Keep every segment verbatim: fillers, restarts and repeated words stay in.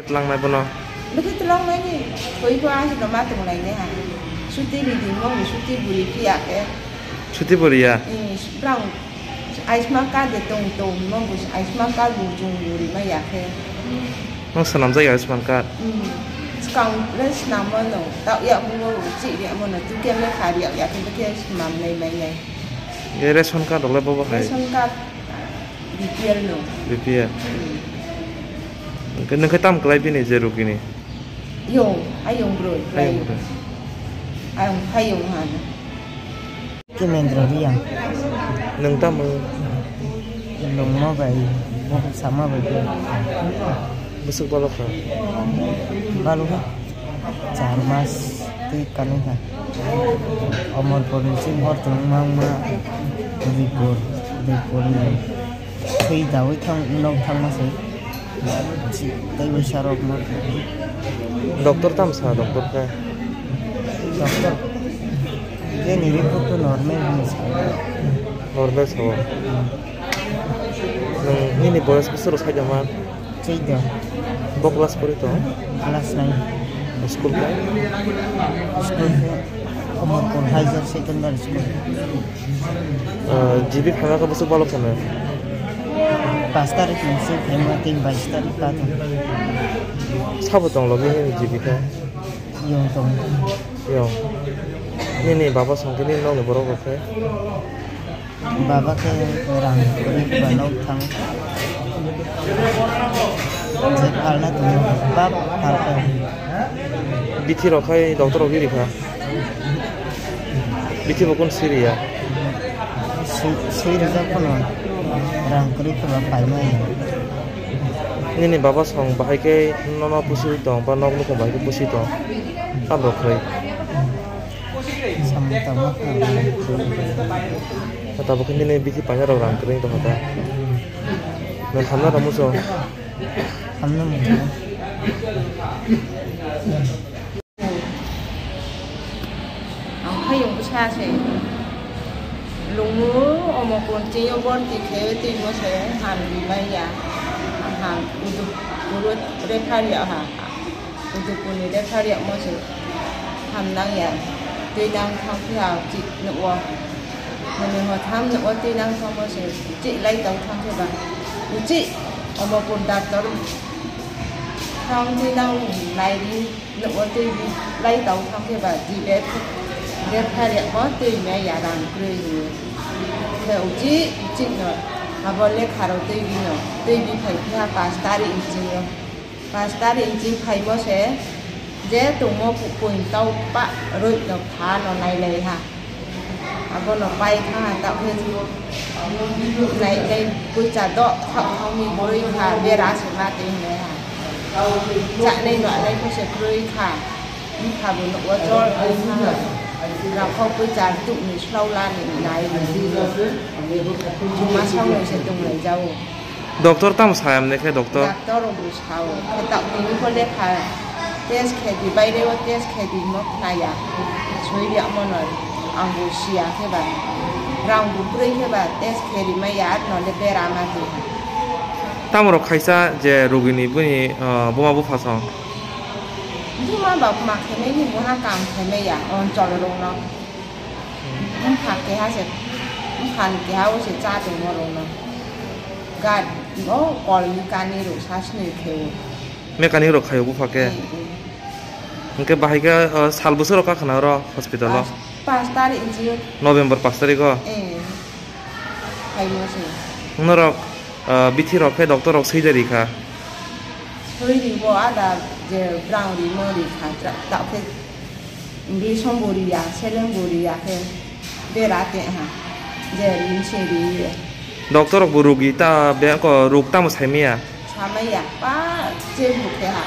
Tlangnai bono. Bwkhe tlangnai ni thoi bo ahino ma tonglainai ha. Suti ridi mong suti buri phiya khe. Suti buri ya? Hmm, brang Ayushman card de tong tong mong Ayushman card bu jung buri ma ya khe. Nang swnamjak Ayushman card? Hmm. Skang le swnam mano. Tao ya mung chi ya mano. Tu khe le khari ya khe bwkhe swnam nai mai nai. Ye ration card le bobo hai? Ration card. B P L no. B P L. Hmm. Hwnkhe nwng khe tamo kwlai bini je rugini? Yong, ayong bro. Ayong bro. Ayong, ayong han. Kimendra Riang. Nwng tamo? Longma bai, bokok sama bai. Bwswk balok kha? Balok kha. Char mas tei kanwi kha. Omorpur ni chini hor tong mangma Ripur, Ripur ni twi dawi thang nok thangma se. Tei bai sarok ma. Doctor tam sa, doctor kha? Doctor. Jeni report to normal hwnwi sa. Normal sa o. Nwng nini boyos bwswk rok sai tongma? Chwdw. Bo class pori tong? Class nine. School khe? School khe Amarpur Higher Secondary School. Ah, G B phaima khe bwswk balok kheno? Pash tarikh ni se phaima tei bais tarikh ka thang. Sabo tong logi nini G B khe? Yong tong. Yong. Nini baba song khe nini nokni borok rok khe? Baba khe rang kwrwi ba nok thang. Je phalna tongo, bap phalkha. Bithi rok khai doctor rok riri kha. Bithi bo kun siri ya? Si-, siri jak phano rang kwrwi khe ba phaimani. Nini baba song bahai khe nono pusi tong ba nok nukhung bahai khe pusi tong? Abo rok khai. Samung tangma kha. Tabuk khe nini bithi paina rok rang kwrwi tongkha ta. Nwng hamna rw muchung? Hamna muchung. Ang hayung bwsa se. Lungo omo kuntiyo borti khe twi mo se ham rimaya. Ham uduk urut refer ya ha. Uduk kuni refer ya mo se. Ham nang ya. Twi nang thang phi ha uchi nuko. Mane ho tham nuko twi nang thang mo se. Uchi lai tau thang phi ba. Uchi omo kun doctor. Thang twi nang lai ri. Nuko twi bi lai tau thang khe ba di bag, bag phariak bo twi me ya rang kwrwi hinwi. Khe uchi uchi no abo lekha rok twi bi no twi bi phai phiya pash tarikh inching yo. Pash tarikh inching phaimo se je tongmo point tau pa roi no pha no nai lai ha. Abono pai kha ha, ta khe nai nai puisa do thok thok ni bwrwi kha, bera se ma twi hinwi ha. Chanai nwnai khe se kwrwi kha. Bwkha bo nuko jol wngkha ha. Rakhok puisa tuk ni slok la ni nai. Juma song no se tonglai jao. Doctor tamo sai amne khe doctor? Doctor rok bo sao. Khe ta tini kho lekha test khe di, baire o test khe di, no khnaya. Soi ri amo no ang bo sia khe ba. Rang bo kwrwi khe ba test khe ri maya, no le bera ma twi. Tamo rok khaisa je rugini bini, ah, buma bupha song? Buma ba ma khe nai ni buha kam khe maya, on chol rok no. Bupha keha se, bupha ni keha o se cha tongmo rok no. Gari o kol ni kani rok sa sini khe o. Mechanic rok khaio bupha khe? Eh, eh. Hwnkhe bahai khe, o, sal bwswk rok kha khna oro hospital o? Pas, pas tarikh inchi. November pas tarikh o? Eh. Phaimo se. Norok, o, bithi rok khe doctor rok swijari kha? Swijari bo ada je brang rimo ri kha, ta khe English hwn bo riya, seleng bo riya khe bera te ha. Je rin se riye. Doctor rok bo rugi ta be ko ruk tamo saimaya? Samaya pa che bu khe ha.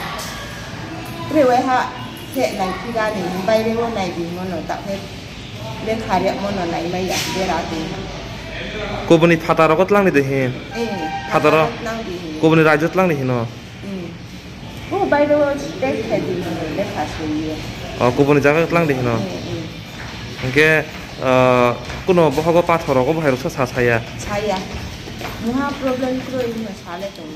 Pre wai ha khe nai phiga ni baire o nai di mono ta khe Lekha riyakmano naimaya, bera twi. Kubuni phataro ko tlang di de hin. Eh, Phataro? Phataro tlang di hin. Kubuni raijyo tlang di hino. Hmm. O baire o tek khe di hin, lekha swiye. O, kubuni jaga tlang di hino. Hmm, hmm. Hingke, ah, kuno bohogo pathor rogo bahai roksa sa saya. Saya. Muha problem kroi hino sale tong.